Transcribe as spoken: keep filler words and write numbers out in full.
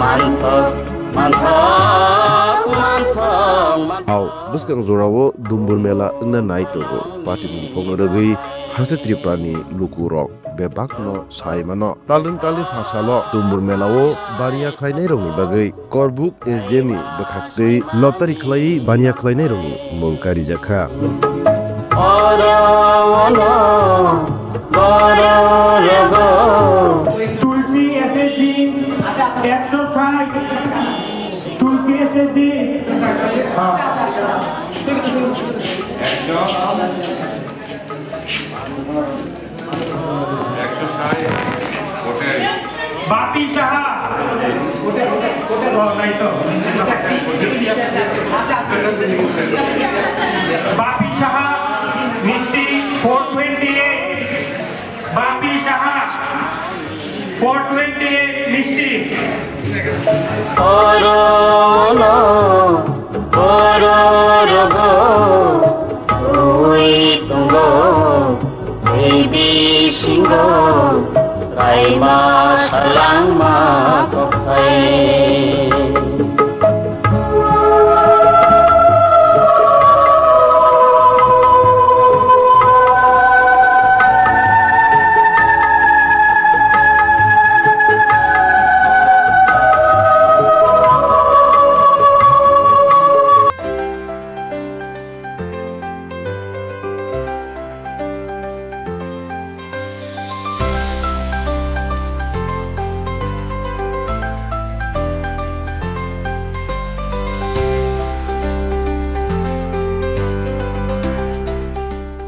Manthok, manthok, manthok, manthok. Hao, bwskang jorao Dumbur Mela wngna nai tongo. Patimni kokno rwgwi Hase Tripura ni lukurok bebakno sai mano. Talwng talwi phasalo Dumbur Mela o baniya khlainairokni bagwi Korbuk S D M ni bwkhaktwi lottery khlaiwi baniya khlainairokni mung karijakha. Oro ono, oro rogo. Tulsi S S G একশো ষাট, Tulsi S S G একশো। একশো ষাট ভোটে। বাপি সাহা। ও, নাই তো। বাপি সাহা, মিষ্টি, four twenty eight। বাপি Saha, four twenty eight, মিষ্টি। Oro ono, oro rogo, ui tongo, baby singo, raima salangma kokhai.